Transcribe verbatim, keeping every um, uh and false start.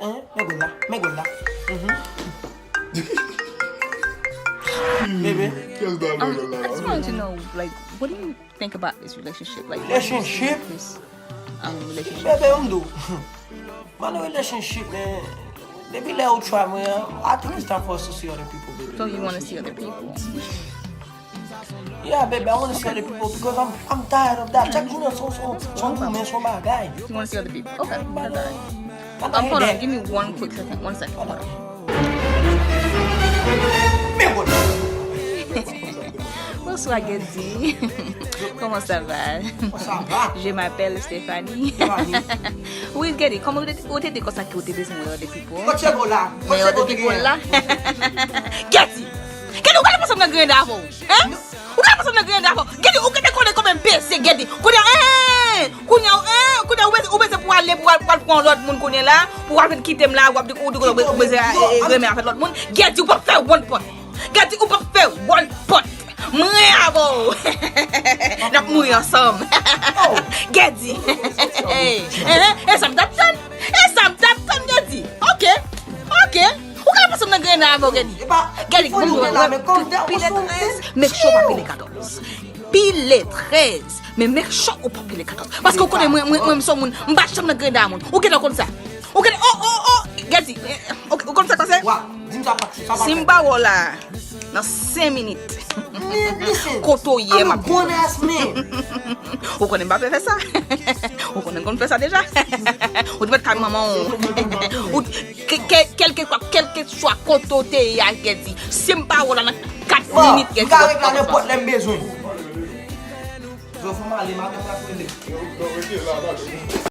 Hein? Men gòl la, men gòl la. Mhm. Bebe. Um, I just wanted to know, like, what do you think about this relationship? Like, what do you think Relationship? This, um, relationship. Bebe, m do. Man, relationship, man. Depi lè ou try mwen, I think it's time for us to see other people, baby. So you want to see other people? Yeah, baby, I want to see other people because I'm, I'm tired of that. Chak jounen se yon, se yon, se yon goumen, se yon bagay. You want to see other people? Okay, that's all right. What Um, hold on, headache. Give me one quick second, one second, hold on. Men bon. Bonsoir, Gedi. Comment ça va? Ça va? Je m'appelle Stéphanie. Stéphanie. Oui, Gedi, kòman ou te, ou te di konsa ke ou te bezwen wè other people? Kote bo la? Men other people la. Gedi! Gedi, ou gade fason m nan griyen avè w. Hein? Ou gade fason m nan griyen avè w. Gedi, ou gade konnen kòman m peze, Gedi. Kounye a, hein, kounye a, hein, kounye a, ou bezwen, ou bezwen pou ale, pou al, pou al pran lòt moun kounye la, pou al vin kite m la, w ap di, ou di, ou bezwen, eh, eh, renmen avèk lòt moun. Gedi, ou p ap fè one pot. Gedi, ou p ap fè one pot. Mwen avè w. N ap mouri ansanm. Gedi. Eh, eh, e sa m t ap tann. E sa m t ap tann, Gedi. Ok. Ok. Ou ka pase m nan griyen avè w, Gedi. Gedi, pi le trèz, make sure w pa pi le katòz. Pi le trèz, men make sure ou pa pi le katòz. Paske ou konnen mwen, mwen, mwen, m se yon moun, m pa janm nan griyen moun. Ou gentan konn sa. Ou gentan, oh, oh, oh, Gedi, eh, ou, ou konn sa k pase? Wa, di m sa pa, sa pa Si m fè. pa wè w la, nan senk minit. Men, listen. Kote w ye, m ap Grown ass man. Ou konnen m pa fè sa. Ou konnen m konn fè sa deja. Ou te mèt kay manman w. Ou ke- ke- kèlkeswa kèlkeswa kote w te ye a, Gedi. Si m pa wè w la nan kat Bon, minit, m Gedi, ka w ap regle pa nenpòt konn. Lè m bezwen. Yo, fò m ale, madanm la rele.